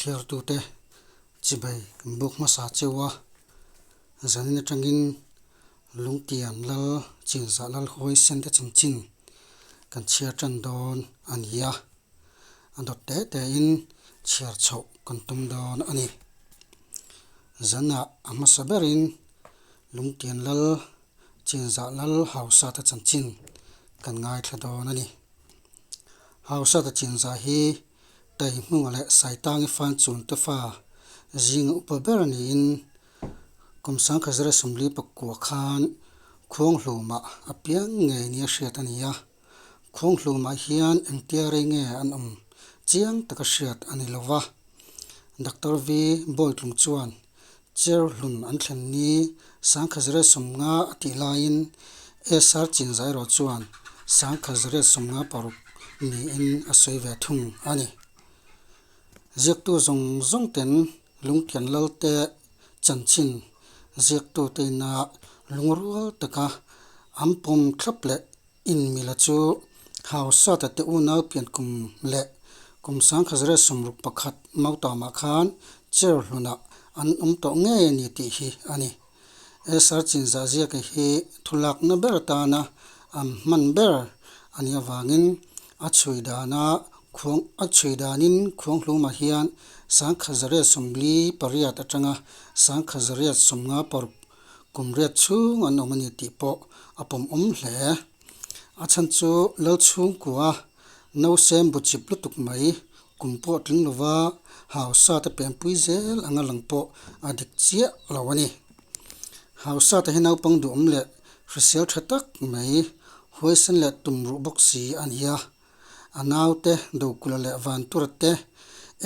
Thliartute chibai kan buk hmasa cheu a, zanin atangin Lungtian Lal Chinzah Lal Huaisen te chanchin kan chhiar tan dawn a ni a, a dawt te tein chhiar chhoh kan tum dawn a ni. Zanah a hmasa berin Lungtian Lal Chinzah Lal Hausa te chanchin kan ngaithla dawn a ni. Hausa te Chinzah hi Taihmunga leh Saitangi Fanchun te fa zinga upa ber niin kum 1949 khan Khuanghlumah a piang ngei nia hriat a ni a. Khuanghlumah hian engtia rei nge an awm chiang taka hriat a ni lo va. Doctor V. Bawitlung chuan Cherhlun an thlen ni 1950 a tih laiin SR Chinzah erawh chuan 1956 niin a sawi ve thung a ni. Ziaktu zawng zawng ten Lungtian Lalte chanchin ziaktute ina lungrual taka an pawm thlap leh Inmila chu Hausata te unau pian kum leh kum 1961 Mautamah khan chair hlunah an awm tawh ngei a ni tih hi a ni. SR Chinzah ziaka hi thulakna ber atana an hman ber a nih avangin a chhui dana khuang a chhui danin Khuanghlumah hian 1948 atanga 1956 Kum riat chhung an awm a ni tih pawh a pawmawm hle. A chhan chu Lal chhungkua nausem bu chip lutuk mai kum pawh tling lova hausa te penpui zel anga lang pawh a dik chiah lo a ni. Hausa te hi naupang duhawm leh hrisel tha tak mai, huaisen leh tumruh bawk si a ni a. A naute Dokula leh Vantura te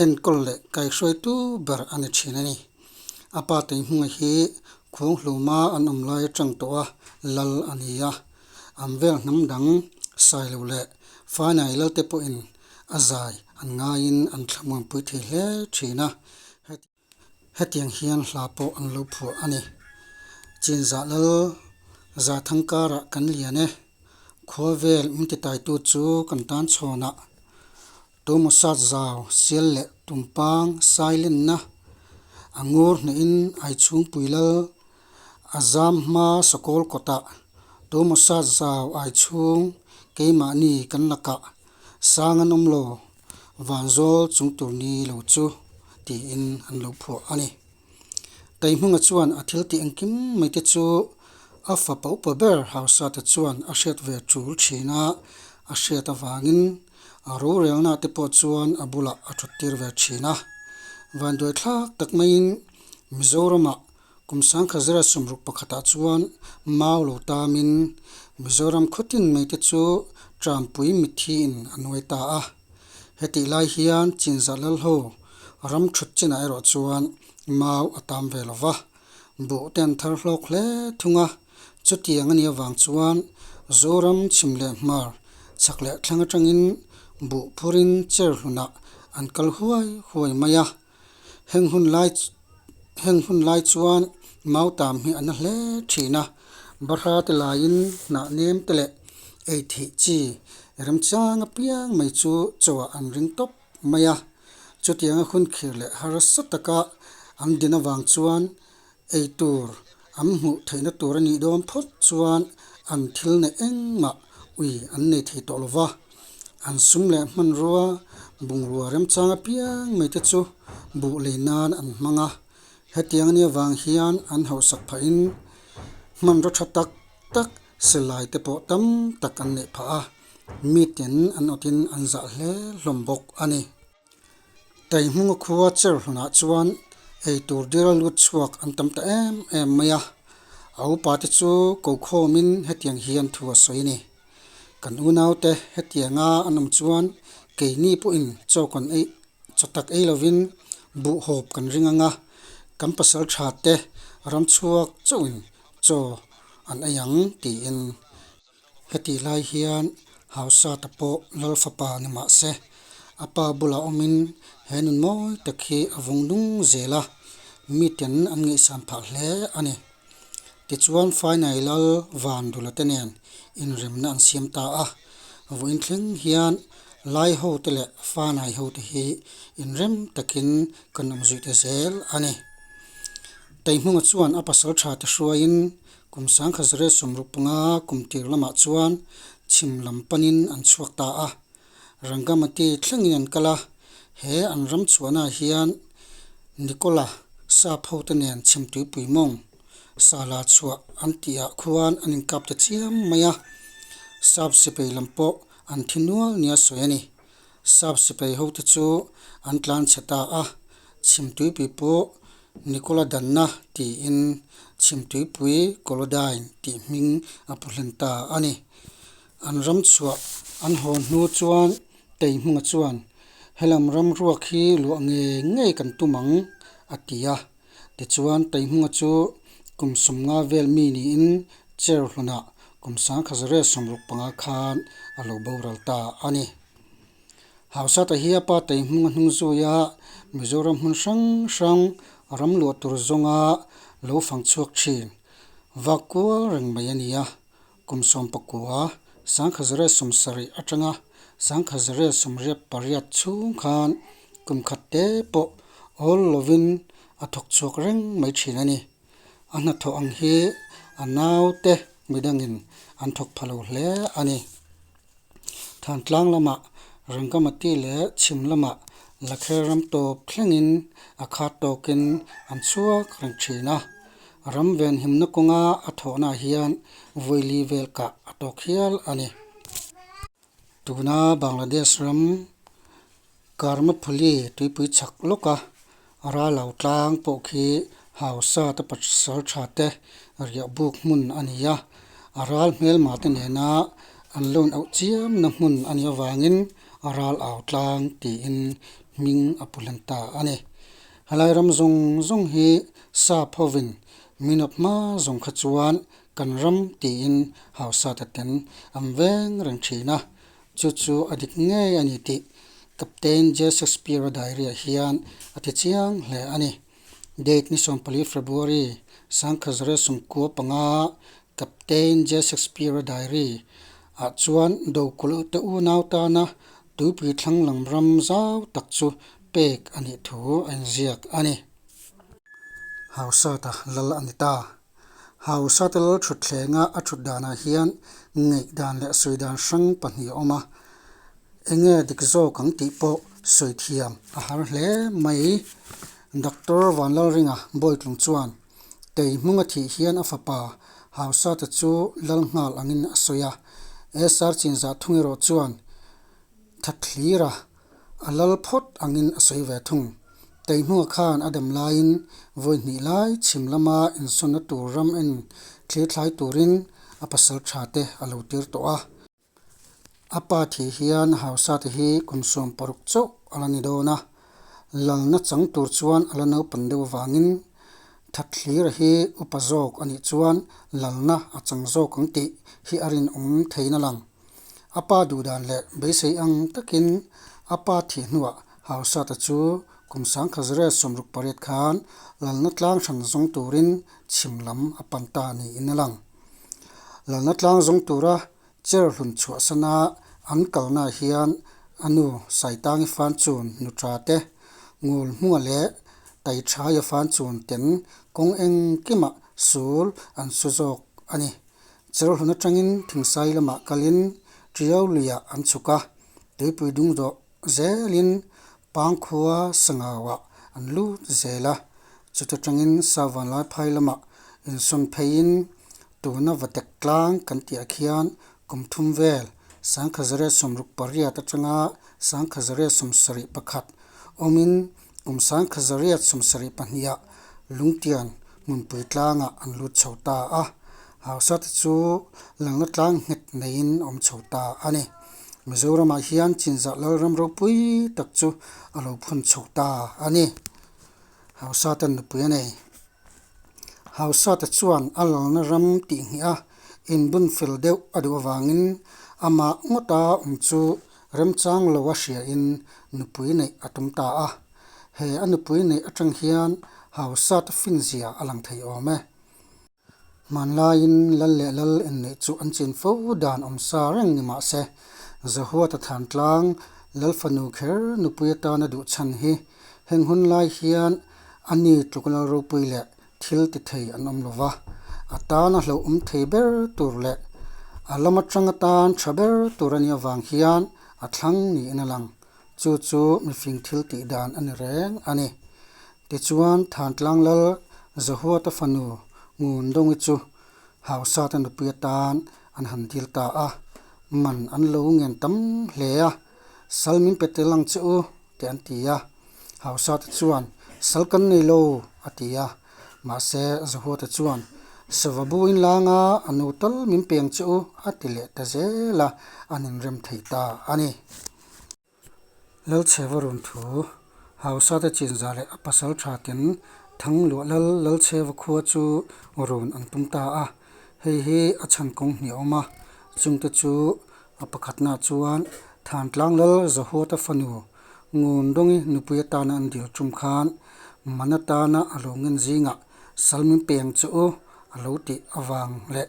enkawl leh kaihruaitu ber a ni thin a ni. A pa Teihmunga hi Khuanghluma an awm lai atang tawh a lal a ni a, an vel hnam dang Sailo leh Fainai lalte pawhin a zai an ngaiin an thlamuanpui thei hle thin a. Hetiang hian hla pawh an lo phuah a ni. Chinzah lal Zathang karah kan lian e. Khua vel min titaitu chu kan tan chhawnah Tumasat zau sial leh tumpang sai lenna a ngur hnehin Aichhungpui lal a zam hma sakawl kawtah Tumasat zau Aichhung keimahni kan lakah Sang an awm lo, vanzawl chung tur ni lo chu, tiin an lo phuah a ni. Taihmunga chuan a thil tih engkim mai te chu a fapa upa ber Hausate chuan a hriat ve tul thin a, a hriat avangin a rorelna te pawh chuan a bulah a thut tir ve thin a. Vanduai thlak tak maiin Mizoramah Kum 1961 ah chuan mau lo tamin Mizoram khawtin mai te chu Trampui mithiin a nuai ta a. Hetih lai hian Chinzah Lalho ram thut chinah erawh chuan mau a tam ve lo va, buh te an thar hlawk hle thung a. Chutiang a nih avang chuan Zoram chhim leh hmar chhak leh thlang atangin buh phurin chair hlunah an kal huai huai mai a. Heng hun lai heng hun lai chuan mautam hi a na hle thin a, bahra te laiin hnah nem te leh ei theih chi remchang apiang mai chu chawah an ring tawp mai a. Chutianga hun khir leh harsa taka an din avang chuan ei tur an hmuh theihna tur a nih dawn phawt chuan an thil neih engmah ui an nei thei tawh lo va, an sum leh hmanrua bungrua remchang apiang mai te chu buh lei nan an hmang a, hetiang ania vang hian an hauhsak phahin hmanraw tha tak tak silai te pawh tam tak an neih phah a, miten an awtin an zah hle hlawm bawk a ni. Taihmunga khua chair hlunah chuan eitur dira lut chhuak an tam ta em em mai a, a upa te chu ko khawmin hetiang hian thu a sawi a ni. Kan unaute hetianga an awm chuan keini pawhin chaw kan ei chaw tak ei lovin buh hawp kan ring ang a, kan pasal tha te ram chhuak chauhin chaw an ei ang tiin. Hetih lai hian Hausata pawh Lal fapa ni mah se, a pa bulah awmin he nun mawi tak hi a vawng nung zel a, miten an ngaihsan phah hle a ni. Tichuan Fainai Lal Vandula te nen inremna an siam ta a, vawiin thleng hian Lai hote leh Fanai hote hi inrem takin kan awm zui ta zel a ni. Taihmunga chuan a pasal tha te hruaiin kum 1965 kum tir lamah chuan chhim lam panin an chhuak ta a. Rangamati thlengin an kal a, he an ram chhuahnaah hian Nikola sap hote nen chhimtuipui mawng Sala chhuah an tihah khuan an inkap ta chiam mai a, sap sipai lam pawh an thi nual nia sawi a ni. Sap sipai hote chu an tlan chhe ta a, Chhimtuipui pawh Nikola Danna tiin Chhimtuipui Kolodine tih hming a pu hlen ta a ni. An ram chhuah an hawn hnu chuan Teihmunga chuan, Helam ram ruak hi luah ngei ngei kan tum ang, a ti a. Tichuan, Teihmunga chu kum 50 vel mi niin chair hlunah kum 1965 khan a lo boral ta a ni. Hausata hi a pa Teihmunga hnung zuia Mizoram hmun hrang hrang ram luah tur zawnga lo fang chhuak thin vak kual reng mai a ni a. Kum 19, 1970 atanga 1988 chhung khan kum khat te pawh awl lovin a thawk chhuak reng mai thin a ni. A hnathawh ang hi a naute midangin an thawk pha lo hle a ni. Thantlang lamah Rangamati leh chhim lamah Lakher ram tawp thlengin a khat tawkin an chhuak reng thin a. Ram venhimna kawnga a thawhnaah hian vawi vel kah a tawk hial a ni. Tuna Bangladesh ram Karmaphuli tuipui chhak lawka ral au tlang pawh khi hausa te pasal tha te riah buk hmun a ni a, a ral hmelma te nena an loan auh chiamna hmun a nih avangin a ral au tlang tiin hming a pu hlen ta a ni. Helai ram zawng zawng hi sap hovin min awp hma zawng kha chuan kan ram tiin hausa te ten an veng reng thin a, Chu chu a dik ngei a ni tih Captain J. Shakespeare-a diary-ah hian a ti chiang hle a ni. Date ni 14 February, 1995, Captain J. Shakespeare-a diary ah chuan Dokulh te unau tana tuipui thlang lam ram zau tak chu pek a nih thu a inziak a ni. Hausata lal a ni ta. Hausa te lal thutthlenga a thut danah hian ngaih dan leh sawi dan hrang pahnih a awm a, enge dik zawk ang tih pawh sawi thiam a har hle mai. Doctor Vanlalringa Bawitlung chuan Teihmunga thih hian a fapa Hausa te chu lal nghal angin a sawi a, SR Chinzah thung erawh chuan Thathlira a lal phawt angin a sawi ve thung. Teihmunga khan a dam laiin vawi hnih lai chhim lama insawnna tur ram en thlir thlai turin a pasal tha te a lo tir tawh a. A pa thih hian hausa te hi kum 60 chauh a la ni dawn a, lalna chang tur chuan a la naupan deuh avangin Thathlira hi upa zawk a nih chuan lalna a chang zawk ang tih hi a rinawm theiin a lang. A pa duhdan leh beisei ang takin a pa thih hnuah Hausata chu kum 1968 khan lalna tlang hran zawng turin chhim lam a pan ta niin a lang. Lalna tlang zawng tura chair hlun chhuahsana an kalnaah hian a nu Saitangi Fanchun nuṭa te, Ngul Hmunga leh Taiṭhaia Fanchun ten kawng engkimah sul an su zawk a ni. Cherhlun atangin Thingsai lamah kalin Tiau luiah an chhuk a, tuipui dung zawh zelin Pangkhua Sangauah an lut zel a, chuta tangin Savanlai phai lamah insawn pheiin tuna Vatek tlang kan tihah khian kum thum vel 1968 atanga 1971 awmin kum 1972 ah Lungtian hmunpui tlangah an lut chho ta a, Hausate chu lalna tlang nghet neiin awm chho ta a ni. Mizoramah hian Chinzah Lalram ropui tak chu a lo phun chho ta a ni. Hausate nupui a nei. Hausate chuan a lalna ram tih hnih a inbun fel deuh a duh avangin amah ngawta awm chu remchang lo a hriain nupui neih a tum ta a. He a nupui neih atang hian Hausate finzia a lang thei awm e. Hmanlaiin lal leh lal inneih chu an chin fo dan awm sa reng ni mah se, Zahuata Thantlang. Lal fanu kher nupui atana duh chhan hi heng hun lai hian a ni tluk lal ropui leh thil ti thei an awm lo va, a tana hlauhawm thei ber tur leh a lam atang atan tha ber tur a nih avang hian a thlang niin a lang. Chu chu mifing thil tih dan a ni reng a ni. Tichuan, Thantlang Lal Zahuata fanu Ngundawngi chu Hausate nupui atan an han dil ta a, man an lo ngen tam hle a, Sal min pe tel ang che u, tih an ti a. Hausate chuan, Sal kan nei lo, a ti a. Mahse, Zahuata chuan, Sava bu in langa a nu tal min pe ang che u, a ti leh ta zel a, an inrem thei ta a ni. Lalchheva run thu, Hausate chinzah leh a pasal tha ten Thangluah lal Lalchheva khua chu run an tum ta a. Hei hi a chhan kawng hnih a awm a, chungte chu a pakhatnaah chuan Thantlang lal Zahuata fanu Ngundawngi nupui atana an dil tum khan man atana a lo ngen zingah sal min pe ang che u a lo tih avang leh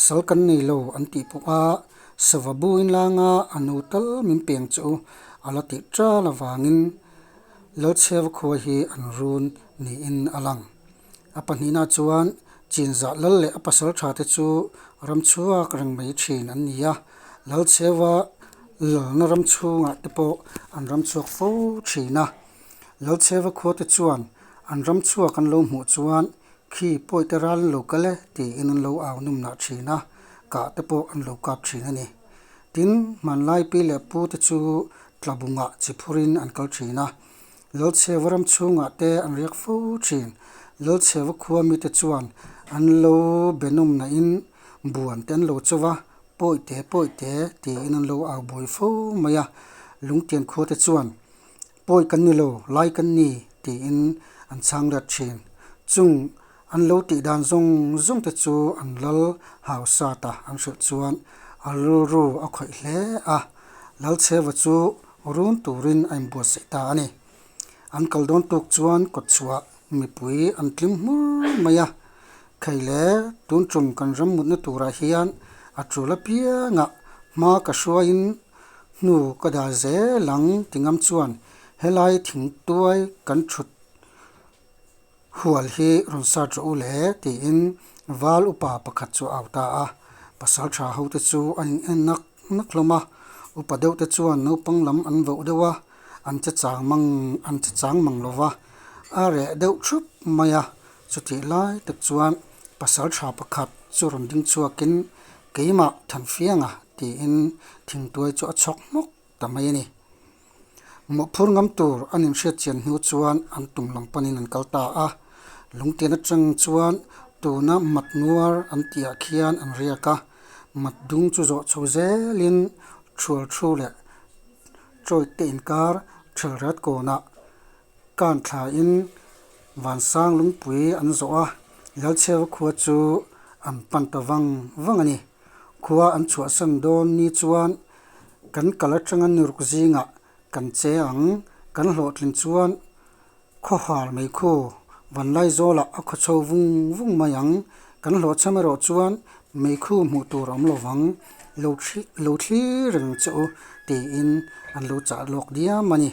sal kan nei lo an tih pawh a Sava bu in langa a nu tal min peng che u a la tih ṭal avangin Lalchheva khua hi an run niin a lang. A pahnihna chuan Chinzah lal leh a pasal ṭha te chu ram chhuak reng mai ṭhin an ni a, Lalchheva lalna ram chhungah te pawh an ram chhuak fo ṭhin a. Lalchheva khua te chuan an ram chhuak an lo hmuh chuan Khi pawite ral an lo kal e tiin an lo au num nah thin a, kah te pawh an lo kap thin a ni. Tin, hmanlai pi leh pu te chu tlabungah chi phurin an kal thin a, Lalchheva ram chhungah te an riak fo thin. Lalchheva khua mite chuan an lo be nawm nahin buan te an lo cho va, Pawite, pawite tiin an lo au buai fo mai a, Lungtian khua te chuan Pawi kan ni lo, lai kan ni, tiin an chhang let thin. Chung an lo tih dan zawng zawng te chu an lal hausa ta an hrilh chuan a rilru a khawih hle a, Lalchheva chu run turin a inbuatsaih ta a ni. An kal dawn tuk chuan kawtchhuah mipui an tling hmur mai a, Khei le, tun tum kan ram mutna turah hian a tul apiangah hma ka hruaiin Hnu ka dah zel ang ti ngam chuan helai thingtuai kan thut hual hi rawn sat rawh u le tiin val upa pakhat chu a au ta a. Pasal tha ho te chu an in en nak nak hlawm a, upa deuh te chuan naupang lam an voh deuh a, an che chang mang an che chang mang lo va, a reh deuh thup mai a. Chutih lai tak chuan pasal tha pakhat chu rawn ding chhuakin Keimah Thanfianga tiin thingtuai chu a chhawk hmawk ta mai a ni. Mawhphur ngam tur an inhriat chian hnu chuan an tum lam panin an kal ta a. Lungtian atang chuan tuna mat nuar an tihah khian an riak a, mat dung chu zawh chho zelin thual thu leh tawite inkar thelret kawnah Kan thlain Vansang lungpui an zawh a, Lalchheva khua chu an pan ta vang vang a ni. Khua an chhuahsan dawn ni chuan kan kal atanga niruk zingah kan che ang, kan hlawhtlin chuan khawhar meikhu Vanlaizawlah a khaw chho vung vung mai ang, kan hlawhchham erawh chuan meikhu hmuh tur a awm lo vang, lo thlir reng che u tiin an lo chah lawk diam a ni.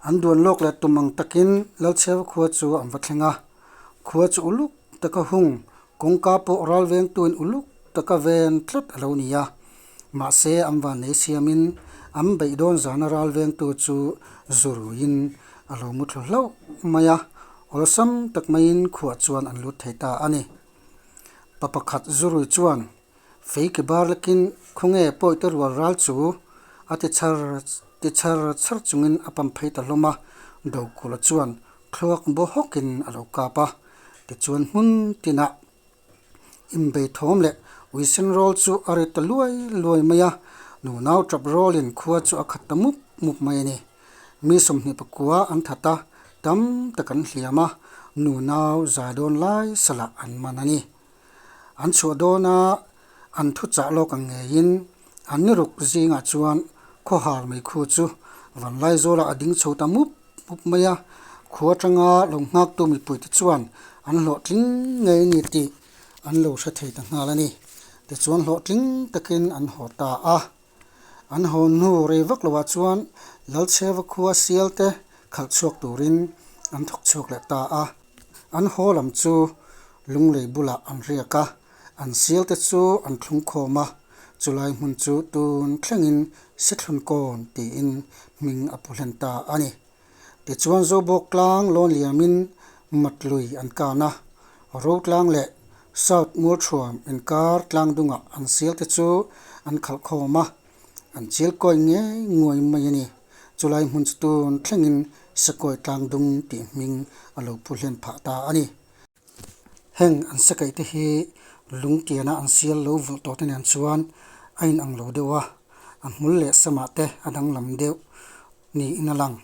An duan lawk leh tum ang takin Lalchheva khua chu an va thleng a, khua chu uluk taka hung, kawngka pawh ral vengtuin uluk taka ven tlat a lo ni a. Mahse an vannei siamin an beih dawn zana ral vengtu chu zuruiin a lo mu thlu hlauh mai a, awlsam tak maiin khuah chuan an lut thei ta a ni. Pa pakhat zurui chuan Fei ke bar lakin khawnge pawite rual ral chu a ti chhar ti chhar chhar chungin a pam phei ta hlawm a, Dokula chuan thluak baw hawkin a lo kap a, tichuan hmun tinah inbei thawm leh uisen rawl chu a ri ta luai luai mai a, nunau tap rawlin khua chu a khat ta mup mup mai a ni. Mi 24 an that a, tam tak an hliam a, nunau za dawn lai salah an man a ni. An chhuah dawna an thuchah lawk ang ngeiin an ni ruk zingah chuan khawhar meikhu chu Vanlaizawlah a ding chho ta mup mup mai a, khua atanga lo nghaktu mipuite chuan an hlawhtling ngei ni tih an lo hre thei ta nghal a ni. Tichuan hlawhtling takin an haw ta a. An haw hnu rei vak loah chuan Lalchheva khua sial te khalh chhuak turin an thawk chhuak leh ta a. An haw lam chu Lunglei bulah an riak a, an sial te chu an thlung khawm a, chulai hmun chu tun thlengin Sethlunkawn tiin hming a pu hlen ta a ni. Tichuan Zobawk tlang lawn liamin Matlui an kan a, Rotlang leh South Mualthuam inkar tlang dungah an sial te chu an khalh khawm a, an chil kawi ngei nguai mai a ni. Chulai hmun chu tun thlengin Sekawi tlang dung tih hming a lo pu hlen phah ta a ni. Heng an sekaih te hi lungtiana an sial lo vulh tawh te nen chuan a inang lo deuh a, a hmul leh samah te a danglam deuh niin a lang.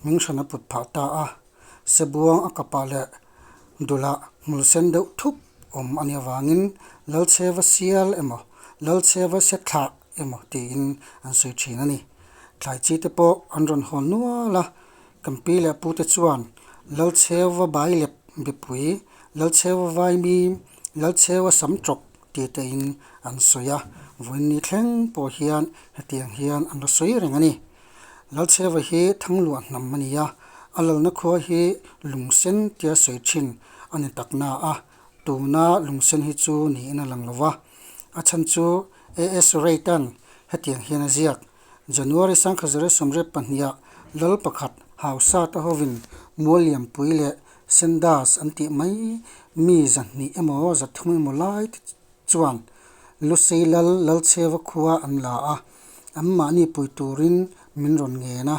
Hming hran a put phah ta a, Sebuang a kapah leh dulah hmul sen deuh thup awm a nih avangin Lalchheva sial emaw Lalchheva se thlah emaw tiin an sawi thin a ni. Thlai chi te pawh an rawn hawn nual a, kan pi leh pu te chuan Lalchheva bailep mipui, Lalchheva vaimim, Lalchheva samtawk tih tein an sawi a, vawiin ni thleng pawh hian hetiang hian an la sawi reng a ni. Lalchheva hi Thangluah hnam a ni a, a lalna khua hi Lungsen tia sawi thin a ni tak na a, tuna Lungsen hi chu niin a lang lo va. A chhan chu AS Reid-a'n hetiang hian a ziak, January 1922-ah lal pakhat Hausa te hovin Muallianpui leh Sendas an tih mai mi 200 emaw 300 emaw lai te chuan Lusei lal Lalchheva khua an la a, anmahni pui turin min rawn ngen a,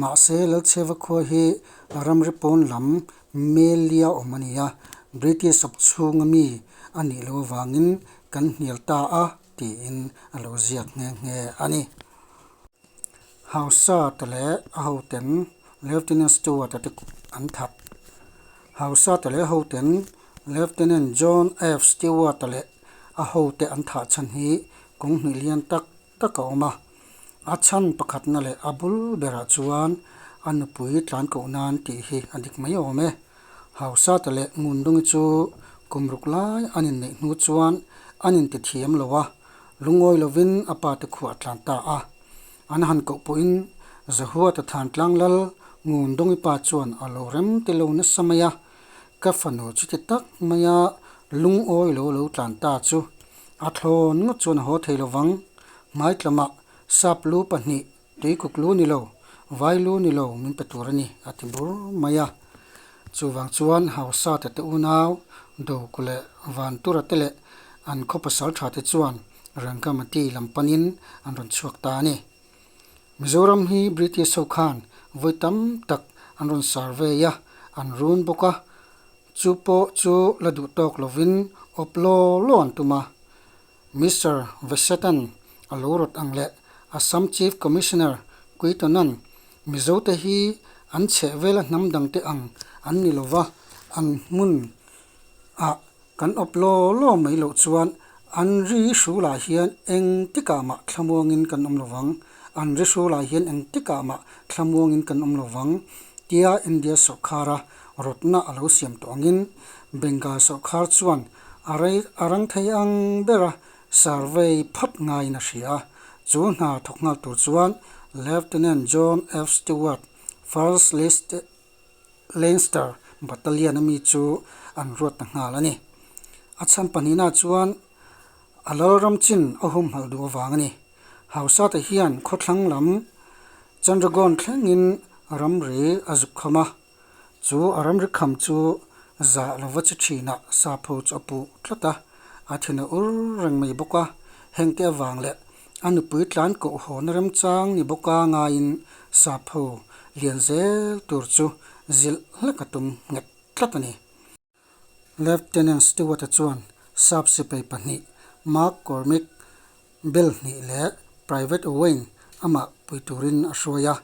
mahse Lalchheva khua hi ramri pawn lam Melia awm a ni a, British awp chhunga mi a nih loh avangin kan hnial ta a tiin a lo ziak nghe nghe a ni. Hausa te leh a hoten Lieutenant Stewart-a te an that. Hausa te leh a hoten Lieutenant John F. Stewart-a leh a hote an thah chhan hi kawng hnih lian tak tak a awm a. A chhan pakhatna leh a bul berah chuan a nupui tlan koh nan tih hi a dik mai awm e. Hausa te leh Ngundungi chu kum ruk lai an inneih hnu chuan an intithiam lo a, lungawi lovin a pa te khuah a tlan ta a. An han koh pawhin Zahuata than tlang lal Ngundawngi pa chuan a lo rem ti lo nasa mai a, ka fanu chuti tak maia lungawi lo lo tlan ta chu a thlawn ngawt chuan a haw thei lo vang. Hmaitlamah sap lu pahnih tuikuk lu ni lo, vai lu ni lo min pe tur a ni a ti bur mai a. Chuvang chuan Hausa te te unau Doku leh Vantura te leh an khaw pasal tha te chuan Rangamati lam panin an rawn chhuak ta a ni. Mizoram hi British ho khan vawi tam tak an rawn survey a, an run bawk a, chu pawh chu la duh tawk lovin awp law law an tum a. Mister Vesetan a lo rawt ang leh Assam Chief Commissioner Quitonan Mizote hi an chheh vela hnam dangte ang an ni lova, an hmun ah Kan awp law law mai loh chuan an ri hrulah hian engtikah mah thlamuangin kan awm lovang, an ri hrulah hian engtikah mah thlamuangin kan awm lovang tia India sawrkhara rawtna a lo siam tawh angin Bengal sawrkhar chuan a rei a rang thei ang bera survey phawt ngaiin a hria a, chu hna thawk nghal tur chuan Lieutenant John F Stewart, First List Leinster Battalion a mi chu an ruat ta nghal a ni. A chhan pahnihna chuan a lalram chin a humhalh duh avang a ni. Hausate hian khawthlang lam Chandragon thlengin ramri a zuk kham a, chu a ramri kham chu zah lova chi thinah sapho chu a puh tlat a, a thin a ur reng mai bawk a, hengte avang leh A nupui tlan koh hawna remchang ni bawka ngaiin sapho lian zel tur chu zilh hlek a tum nghet tlat a ni. Lieutenant Stewart-a chuan sap sipai pahnih Mark Cormick, Bell hnih leh Private Wayne amah pui turin a hruai a.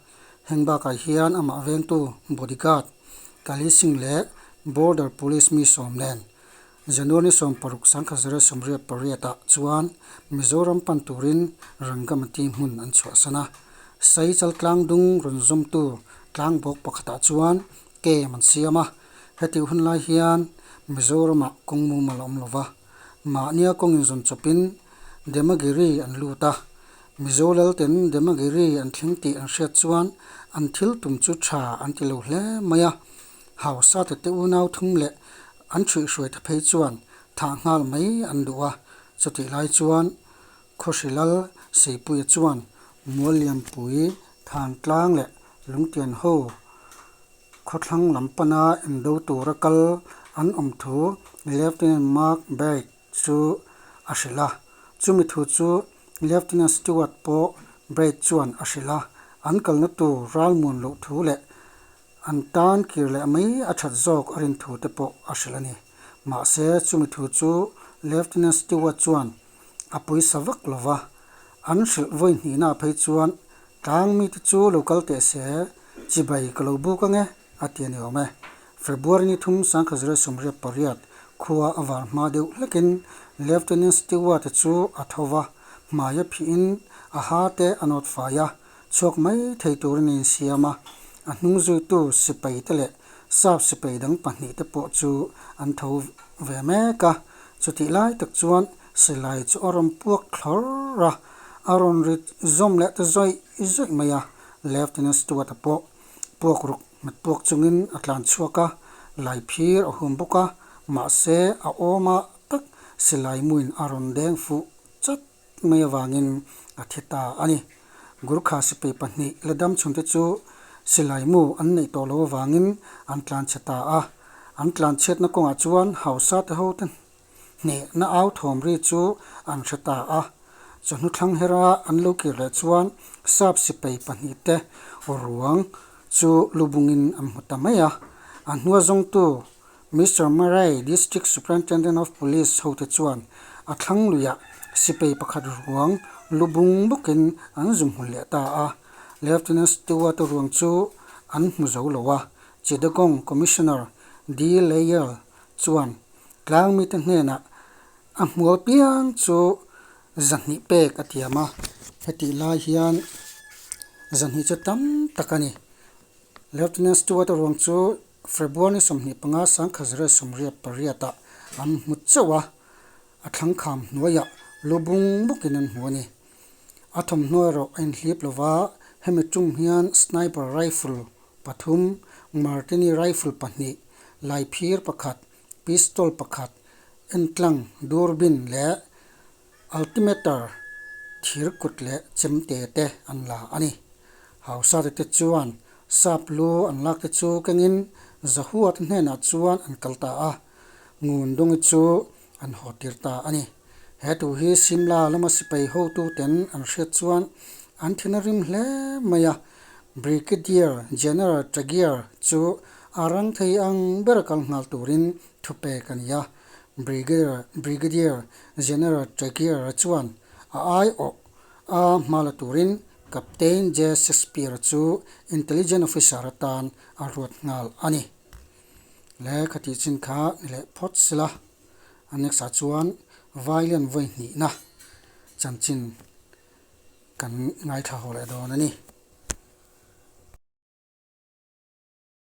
Heng bakah hian amah vengtu bodyguard Kali Singh leh Border Police mi sawm nen January 16 1988 ah chuan Mizoram pan turin Rangamati hmun an chhuahsan a, Saichal tlangdung rawn zawmtu tlangbawk pakhatah chuan camp an siam a, hetih hun lai hian Mizoramah kawng mumal a awm lo va, mahnia kawng inzawn chawpin Demagiri an lut a. Mizo lalten Demagiri an thleng tih an hriat chuan an thil tum chu tha an ti lo hle mai a. Hausa tete unau thum leh an ṭhuihhruai ta phei chuan thah nghal mai an duh a. Chutih lai chuan Khawhri lal Seipuia chuan Muallianpui, Thantlang leh Lungtian ho khawthlang lam pana indo tura kal an awm thu Lieutenant Mark Baird chu a hrilh a. Chumi thu chu Lieutenant Stewart pawh Braid chuan a hrilh a, an kalna tur ralmuan loh thu leh an tan kir leh mai a that zawk a rin thu te pawh a hrilh a ni. Mahse, chumi thu chu Lieutenant Stewart chuan a pawisa vak lo va, an hrilh vawi hnihna phei chuan tlang mite chu lo kal teh se, chibai ka lo buk ang e, a ti a ni awm e. February ni thum 1988 khua a var hma deuh hlekin Lieutenant Stewart-a chu a tho va, hmai a phihin a ha te a nawt fai a, chhuak mai thei turin a insiam a, a hnung zuitu sipai te leh sap sipai dang pahnih te pawh chu an tho ve mek a, chutih lai tak chuan silai chu a rawn puak thlawr a, a rawn ri zawm leh ta zawih zawih mai a, Lieutenant Stewart-a pawh puak ruk hmet puak chungin a tlan chhuak a, lai phir a hum bawk a, mahse a awmah tak silai muin a rawn deng fuh chat mai avangin a thi ta a ni. Gurkha sipai pahnih la dam chhunte chu silai mu an neih tawh loh avangin an tlan chhe ta a. An tlan chhiatna kawngah chuan hausa te hote hnehna au thawm ri chu an hre ta a. Chawhnu thlang hera an lo kir leh chuan sap sipai pahnih te ruang chu lu bungin an hmu ta mai a. A hnua zawngtu Mister Murray, District Superintendent of Police hote chuan a thlang luiah sipai pakhat ruang lu bung bawkin an zu hmu leh ta a. Lieutenant Stewart-a ruang chu an hmu zo lo a, Chittagong Commissioner D. Lyell chuan tlang mite hnenah a hmual piang chu zahnih pek a tiam a, hetih lai hian zahnih chu tam tak a ni. Lieutenant Stewart-a ruang chu February ni 25 1988 ah an hmu chauh a, a thlangkham hnuaiah lu bung bawkin an hmu a ni. A thawmhnaw erawh a inhlip lo va, hemi tum hian sniper rifle pathum, Martini rifle pahnih, laiphir pakhat, pistol pakhat, entlang, durbin leh altimeter thir kut leh chemte te an la a ni. Hausate te chuan sap lu an lak te chu kengin Zahua te hnenah chuan an kal ta a, Ngundawngi chu an haw tir ta a ni. He thu hi Simla lama sipai hotuten an hriat chuan an thin a rim hle mai a, Brigadier General Tregear chu a rang thei ang ber a kal nghal turin thupek a ni a. Brigadier General Tregear-a chuan a aiawh a hma la turin Captain J. Shakespeare-a chu Intelligence Officer atan a ruat nghal a ni. Le khatih chin kha ni leh phawt sela, a next ah chuan Violin vawi hnihna chanchin kan ngaithla haw leh dawn a ni.